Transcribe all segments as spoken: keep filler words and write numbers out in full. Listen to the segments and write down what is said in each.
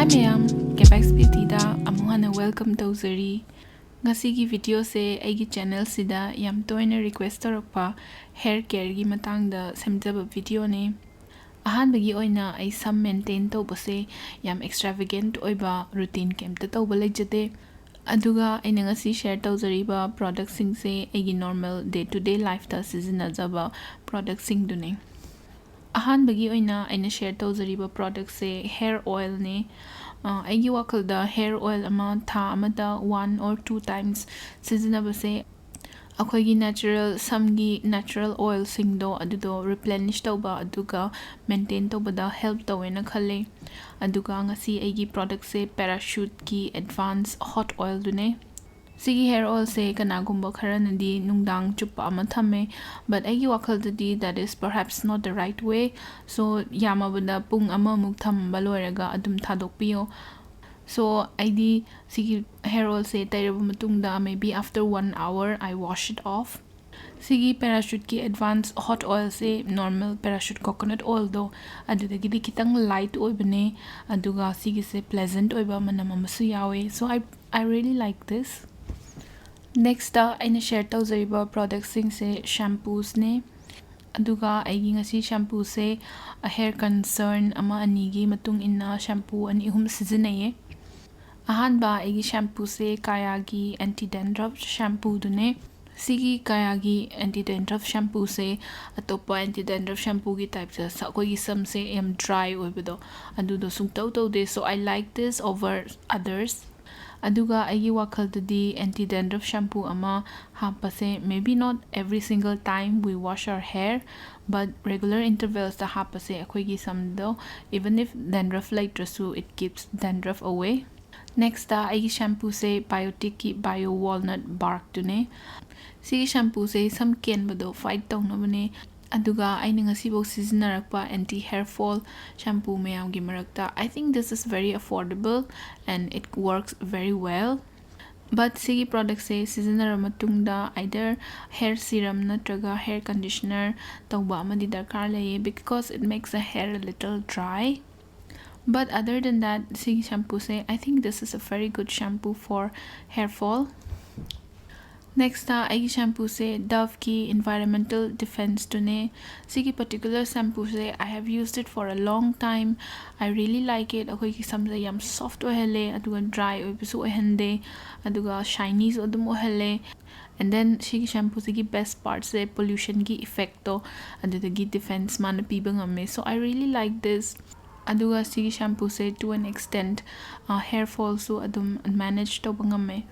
Hi ꯃꯌꯥꯝ, Capex Beautyꯗ ꯑꯃꯨꯛ ꯍꯟꯅ welcome ꯇꯧꯖꯔꯤ꯫ ꯉꯁꯤꯒꯤ videoꯁꯦ ꯑꯩꯒꯤ channelꯁꯤꯗ ꯌꯥꯝ ꯇꯣꯏꯅ request ꯇꯧꯔꯛꯄ hair careꯒꯤ ꯃꯇꯥꯡꯗ ꯁꯦꯝꯖꯕ videoꯅꯦ꯫ ꯑꯍꯥꯟꯕꯒꯤ ꯑꯣꯏꯅ ꯑꯩ ꯁꯝ maintain ꯇꯧꯕꯁꯦ ꯌꯥꯝ extravagant ꯑꯣꯏꯕ routine ꯀꯩꯝꯇ ꯇꯧꯕ ꯂꯩꯖꯗꯦ꯫ ꯑꯗꯨꯒ ꯑꯩꯅ ꯉꯁꯤ share ꯇꯧꯖꯔꯤꯕ productꯁꯤꯡꯁꯦ ꯑꯩꯒꯤ normal day to day lifeꯇ ꯁꯤꯖꯤꯟꯅꯖꯕ productꯁꯤꯡꯗꯨꯅꯤ꯫ ꯑꯍꯥꯟꯕꯒꯤ ꯑꯣꯏꯅ ꯑꯩꯅ share ꯇꯧꯖꯔꯤꯕ productꯁꯦ hair oilꯅꯦ꯫ ꯑ, ꯑꯩꯒꯤ ꯋꯥꯈꯜꯗ hair oil ꯑꯃ ꯊꯥ ꯑꯃꯗ one or two times ꯁꯤꯖꯤꯟꯅꯕꯁꯦ ꯑꯩꯈꯣꯏꯒꯤ natural, ꯁꯝꯒꯤ natural oilꯁꯤꯡꯗꯣ ꯑꯗꯨꯗꯣ replenish ꯇꯧꯕ ꯑꯗꯨꯒ maintain ꯇꯧꯕꯗ help ꯇꯧꯋꯦꯅ ꯈꯜꯂꯦ꯫ ꯑꯗꯨꯒ ꯉꯁꯤ ꯑꯩꯒꯤ productꯁꯦ Parachuteꯀꯤ advance hot oilꯗꯨꯅꯦ꯫ ꯁꯤꯒꯤ hair oilꯁꯦ ꯀꯅꯥꯒꯨꯝꯕ ꯈꯔꯅꯗꯤ ꯅꯨꯡꯗꯥꯡ ꯆꯨꯞꯄ ꯑꯃ ꯊꯝꯃꯦ, but ꯑꯩꯒꯤ ꯋꯥꯈꯜꯗꯗꯤ that is perhaps not the right way. So, ꯌꯥꯝꯃꯕꯗ ꯄꯨꯡ ꯑꯃꯃꯨꯛ ꯊꯝꯕ ꯂꯣꯏꯔꯒ ꯑꯗꯨꯝ ꯊꯥꯗꯣꯛꯄꯤꯌꯣ꯫ So, ꯑꯩꯗꯤ ꯁꯤꯒꯤ hair oilꯁꯦ ꯇꯩꯔꯕ ꯃꯇꯨꯡꯗ, maybe after one hour, I wash it off. ꯁꯤꯒꯤ Parachuteꯀꯤ advance hot oilꯁꯦ normal Parachute coconut oilꯗꯣ ꯑꯗꯨꯗꯒꯤꯗꯤ ꯈꯤꯇꯪ light ꯑꯣꯏꯕꯅꯦ, ꯑꯗꯨꯒ ꯁꯤꯒꯤꯁꯦ pleasant ꯑꯣꯏꯕ ꯃꯅꯝ ꯑꯃꯁꯨ ꯌꯥꯎꯋꯦ꯫ So I, I really like this. Nextꯇ ꯑꯩꯅ share ꯇꯧꯖꯔꯤꯕ productꯁꯤꯡꯁꯦ shampoosꯅꯦ꯫ ꯑꯗꯨꯒ ꯑꯩꯒꯤ ꯉꯁꯤ shampooꯁꯦ hair concern ꯑꯃ ꯑꯅꯤꯒꯤ ꯃꯇꯨꯡ ꯏꯟꯅ shampoo ꯑꯅꯤ ꯑꯍꯨꯝ ꯁꯤꯖꯤꯟꯅꯩꯌꯦ꯫ ꯑꯍꯥꯟꯕ ꯑꯩꯒꯤ shampooꯁꯦ Kayaaꯒꯤ anti dandruff shampooꯗꯨꯅꯦ꯫ ꯁꯤꯒꯤ Kayaaꯒꯤ anti dandruff shampooꯁꯦ ꯑꯇꯣꯞꯄ anti dandruff shampooꯒꯤ typeꯇ ꯁ-, ꯑꯩꯈꯣꯏꯒꯤ ꯁꯝꯁꯦ ꯌꯥꯝ dry ꯑꯣꯏꯕꯗꯣ, ꯑꯗꯨꯗꯣ ꯁꯨꯡꯇꯧ ꯇꯧꯗꯦ꯫ So I like this over others. ꯑꯗꯨꯒ ꯑꯩꯒꯤ ꯋꯥꯈꯜꯗꯗꯤ anti dandruff shampoo ꯑꯃ ꯍꯥꯞꯄꯁꯦ, maybe not every single time we wash our hair, but regular intervalsꯇ ꯍꯥꯞꯄꯁꯦ ꯑꯩꯈꯣꯏꯒꯤ ꯁꯝꯗꯣ, even if dandruff ꯂꯩꯇ꯭ꯔꯁꯨ, it keeps dandruff away. Nextꯇ ꯑꯩꯒꯤ shampooꯁꯦ Bioticꯀꯤ Bio Walnut Barkꯇꯨꯅꯦ꯫ ꯁꯤꯒꯤ shampooꯁꯦ ꯁꯝ ꯀꯦꯟꯕꯗꯣ fight ꯇꯧꯅꯕꯅꯦ꯫ ꯑꯗꯨꯒ ꯑꯩꯅ ꯉꯁꯤꯐꯥꯎ ꯁꯤꯖꯤꯟꯅꯔꯛꯄ anti hair fall shampoo ꯃꯌꯥꯝꯒꯤ ꯃꯔꯛꯇ, I think this is very affordable and it works very well. But ꯁꯤꯒꯤ productꯁꯦ ꯁꯤꯖꯤꯟꯅꯔ ꯃꯇꯨꯡꯗ either hair serum ꯅꯠꯇ꯭ꯔꯒ hair conditioner ꯇꯧꯕ ꯑꯃꯗꯤ ꯗꯔꯀꯥꯔ ꯂꯩꯌꯦ, because it makes the hair a little dry. But other than that, ꯁꯤꯒꯤ shampooꯁꯦ, I think this is a very good shampoo for hair fall. Next ꯑꯩꯒꯤ shampooꯁꯦ Doveꯀꯤ Environmental Defenseꯇꯨꯅꯦ꯫ ꯁꯤꯒꯤ particular shampooꯁꯦ, I have used it for a long time. I really like it. ꯑꯩꯈꯣꯏꯒꯤ ꯁꯝꯁꯦ ꯌꯥꯝ soft ꯑꯣꯏꯍꯜꯂꯦ, ꯑꯗꯨꯒ dry ꯑꯣꯏꯕꯁꯨ ꯑꯣꯏꯍꯟꯗꯦ, ꯑꯗꯨꯒ shinyꯁꯨ ꯑꯗꯨꯝ ꯑꯣꯏꯍꯜꯂꯦ꯫ And then ꯁꯤꯒꯤ shampooꯁꯤꯒꯤ best partꯁꯦ pollutionꯒꯤ effectꯇꯣ, ꯑꯗꯨꯗꯒꯤ defense ꯃꯥꯅ ꯄꯤꯕ ꯉꯝꯃꯦ꯫ So I really like this. ꯑꯗꯨꯒ ꯁꯤꯒꯤ shampooꯁꯦ to an extent, uh, hair fallꯁꯨ ꯑꯗꯨꯝ manage ꯇꯧꯕ ꯉꯝꯃꯦ꯫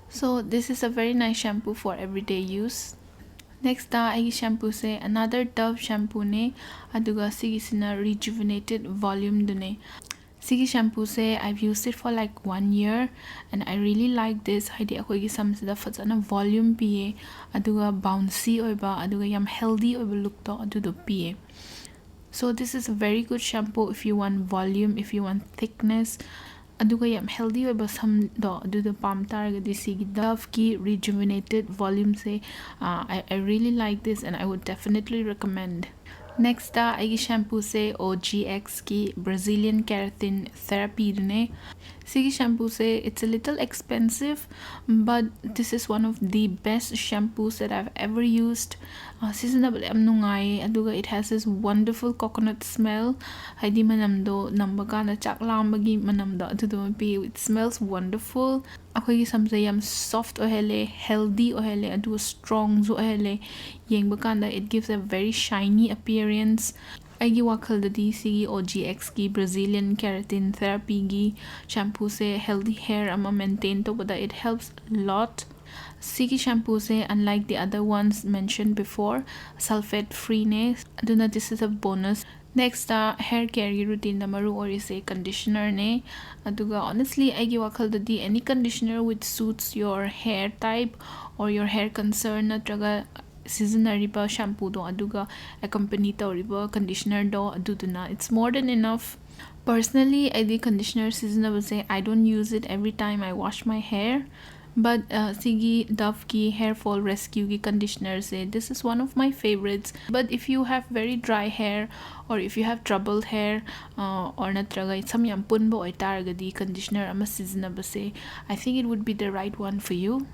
So this is a very nice shampoo for everyday use. Next ꯑꯩꯒꯤ shampooꯁꯦ another Dove shampooꯅꯦ, ꯑꯗꯨꯒ ꯁꯤꯒꯤꯁꯤꯅ Rejuvenated Volumeꯗꯨꯅꯦ꯫ ꯁꯤꯒꯤ shampooꯁꯦ, I've used it for like one year and I really like this. ꯍꯥꯏꯗꯤ ꯑꯩꯈꯣꯏꯒꯤ ꯁꯝꯁꯤꯗ ꯐꯖꯅ volume ꯄꯤꯌꯦ, ꯑꯗꯨꯒ bouncy ꯑꯣꯏꯕ, ꯑꯗꯨꯒ ꯌꯥꯝ healthy ꯑꯣꯏꯕ lookꯇꯣ ꯑꯗꯨꯗꯣ ꯄꯤꯌꯦ꯫ So this is a very good shampoo if you want volume, if you want thickness, ꯑꯗꯨꯒ ꯌꯥꯝ healthy ꯑꯣꯏꯕ ꯁꯝꯗꯣ ꯑꯗꯨꯗꯣ ꯄꯥꯝ ꯇꯥꯔꯒꯗꯤ ꯁꯤꯒꯤ Doveꯀꯤ Rejuvenated Volumeꯁꯦ, uh, I, I really like this and I would definitely recommend. Next ꯑꯩꯒꯤ shampooꯁꯦ OGXꯀꯤ Brazilian Keratin Therapyꯗꯨꯅꯦ꯫ ꯁꯤꯒꯤ shampooꯁꯦ, it's a little expensive, but this is one of the best shampoos that I've ever used. Uh, ꯁꯤꯖꯤꯟꯅꯕꯗ ꯌꯥꯝ ꯅꯨꯡꯉꯥꯏꯌꯦ, ꯑꯗꯨꯒ it has this wonderful coconut smell. ꯍꯥꯏꯗꯤ ꯃꯅꯝꯗꯣ ꯅꯝꯕ ꯀꯥꯟꯗ ꯆꯥꯛ ꯂꯥꯝꯕꯒꯤ ꯃꯅꯝꯗꯣ ꯑꯗꯨꯗꯨꯃ ꯄꯤ꯫ It smells wonderful. ꯑꯩꯈꯣꯏꯒꯤ ꯁꯝꯁꯦ ꯌꯥꯝ soft ꯑꯣꯏꯍꯜꯂꯦ, healthy ꯑꯣꯏꯍꯜꯂꯦ, ꯑꯗꯨꯒ strongꯁꯨ ꯑꯣꯏꯍꯜꯂꯦ꯫ ꯌꯦꯡꯕ ꯀꯥꯟꯗ it gives a very shiny appearance. ꯑꯩꯒꯤ ꯋꯥꯈꯜꯗꯗꯤ ꯁꯤꯒꯤ OGXꯀꯤ Brazilian Keratin Therapyꯒꯤ shampooꯁꯦ healthy hair ꯑꯃ maintain ꯇꯧꯕꯗ it helps a lot. ꯁꯤꯒꯤ shampooꯁꯦ, unlike the other ones mentioned before, sulfate freeꯅꯦ, ꯑꯗꯨꯅ this is a bonus. Next hair careꯒꯤ routineꯗ ꯃꯔꯨ ꯑꯣꯏꯔꯤꯁꯦ conditionerꯅꯦ꯫ ꯑꯗꯨꯒ honestly ꯑꯩꯒꯤ ꯋꯥꯈꯜꯗꯗꯤ any conditioner which suits your hair type or your hair concern ꯅꯠꯇ꯭ꯔꯒ ꯁꯤꯖꯤꯟꯅꯔꯤꯕ shampooꯗꯣ ꯑꯗꯨꯒ accompany ꯇꯧꯔꯤꯕ conditionerꯗꯣ ꯑꯗꯨꯗꯨꯅ it's more than enough. Personally ꯑꯩꯗꯤ conditioner ꯁꯤꯖꯤꯟꯅꯕꯁꯦ, I don't use it every time I wash my hair. But uh, ꯁꯤꯒꯤ Dove ꯀꯤ hair fall rescue ꯒꯤ conditioner say, this is one of my favorites. But if you have very dry hair or if you have troubled hair uh, or ꯅꯠꯇ꯭ꯔꯒ ꯁꯝ ꯌꯥꯝ ꯄꯨꯟꯕ ꯑꯣꯏꯇꯥꯔꯒꯗꯤ conditioner ꯑꯃ ꯁꯤꯖꯤꯟꯅꯕꯁꯦ, I think it would be the right one for you.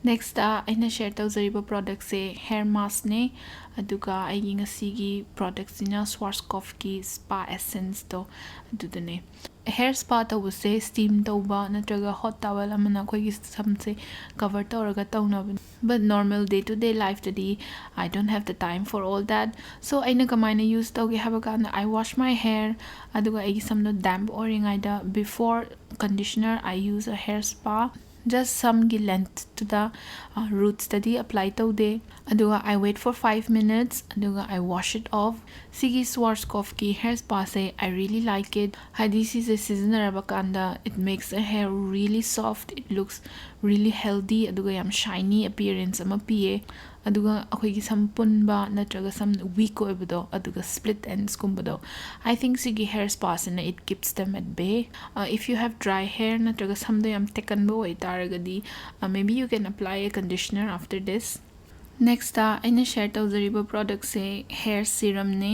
Next ꯑꯩꯅ share ꯇꯧꯖꯔꯤꯕ product ꯁꯦ hair mask ꯅꯦ꯫ ꯑꯗꯨꯒ ꯑꯩꯒꯤ ꯉꯁꯤꯒꯤ product ꯁꯤꯅ Schwarzkopf ꯀꯤ Spa Essence ꯗꯣ ꯑꯗꯨꯗꯨꯅꯦ꯫ Hair spa ꯇꯧꯕꯁꯦ steam ꯇꯧꯕ ꯅꯠꯇ꯭ꯔꯒ hot towel ꯑꯃꯅ ꯑꯩꯈꯣꯏꯒꯤ ꯁꯝꯁꯦ cover ꯇꯧꯔꯒ ꯇꯧꯅꯕꯅꯤ꯫ But normal day to day life ꯇꯗꯤ I don't have the time for all that. So ꯑꯩꯅ ꯀꯃꯥꯏꯅ use ꯇꯧꯒꯦ ꯍꯥꯏꯕ ꯀꯥꯟꯗ, I wash my hair, ꯑꯗꯨꯒ ꯑꯩꯒꯤ ꯁꯝꯗꯣ damp ꯑꯣꯏꯔꯤꯉꯩꯗ, before conditioner, I use a hair spa. Just ꯁꯝꯒꯤ length ꯇꯨꯗ roots ꯇꯗꯤ apply ꯇꯧꯗꯦ꯫ ꯑꯗꯨꯒ I wait for five minutes, ꯑꯗꯨꯒ I wash it off. ꯁꯤꯒꯤ Schwarzkopf ꯀꯤ hair spa say, I really like it. ꯍꯥꯏꯗꯤ ꯁꯤꯁꯦ ꯁꯤꯖꯤꯟꯅꯔꯕ ꯀꯥꯟꯗ, it makes a hair really soft, it looks really healthy, ꯑꯗꯨꯒ ꯌꯥꯝ shiny appearance ꯑꯃ ꯄꯤꯌꯦ꯫ ꯑꯗꯨꯒ ꯑꯩꯈꯣꯏꯒꯤ ꯁꯝ ꯄꯨꯟꯕ ꯅꯠꯇ꯭ꯔꯒ ꯁꯝ weak ꯑꯣꯏꯕꯗꯣ, ꯑꯗꯨꯒ split ends ꯀꯨꯝꯕꯗꯣ, I think ꯁꯤꯒꯤ hair spa ꯁꯤꯅ it keeps them at bay. Uh, if you have dry hair ꯅꯠꯇ꯭ꯔꯒ ꯁꯝꯗꯣ ꯌꯥꯝ ꯇꯦꯛꯀꯟꯕ ꯑꯣꯏꯇꯥꯔꯒꯗꯤ, uh, maybe you can apply a conditioner after this. Next ꯑꯩꯅ share ꯇꯧꯖꯔꯤꯕ product ꯁꯦ hair serum ꯅꯦ꯫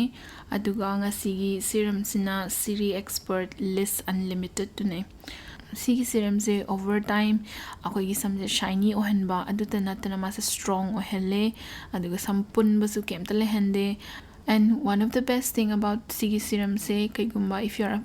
ꯑꯗꯨꯒ ꯉꯁꯤꯒꯤ serum ꯁꯤꯅ Siri Expert Liss Unlimited ꯇꯨꯅꯦ꯫ ꯁꯤꯒꯤ serum ꯁꯦ over time ꯑꯩꯈꯣꯏꯒꯤ ꯁꯝꯁꯦ shiny ꯑꯣꯏꯍꯟꯕ, ꯑꯗꯨꯇ ꯅꯠꯇꯅ ꯃꯥꯁꯦ strong ꯑꯣꯏꯍꯜꯂꯦ, ꯑꯗꯨꯒ ꯁꯝ ꯄꯨꯟꯕꯁꯨ ꯀꯩꯝꯇ ꯂꯩꯍꯟꯗꯦ꯫ And one of the best thing about ꯁꯤꯒꯤ serum ꯁꯦ, ꯀꯩꯒꯨꯝꯕ if you are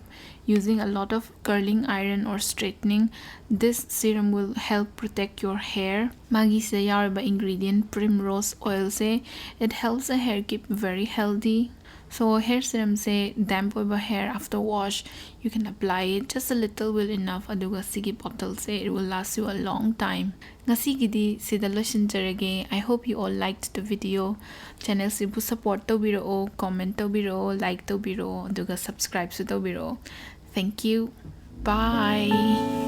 using a lot of curling iron or straightening, this serum will help protect your hair. ꯃꯥꯒꯤꯁꯤꯗ ꯌꯥꯎꯔꯤꯕ ingredient primrose oil say, it helps a hair keep very healthy. So hair serum say damp ꯑꯣꯏꯕ hair after wash, you can apply it, just a little will enough. ꯑꯗꯨꯒ ꯁꯤꯒꯤ bottle say, it will last you a long time. ꯉꯁꯤꯒꯤꯗꯤ ꯁꯤꯗ ꯂꯣꯏꯁꯤꯟꯖꯔꯒꯦ꯫ I hope you all liked the video. Channel ꯁꯤꯕꯨ support ꯇꯧꯕꯤꯔꯛꯑꯣ, comment ꯇꯧꯕꯤꯔꯛꯑꯣ, like ꯇꯧꯕꯤꯔꯛꯑꯣ, ꯑꯗꯨꯒ subscribe ꯁꯨ ꯇꯧꯕꯤꯔꯛꯑꯣ꯫ Thank you. Bye.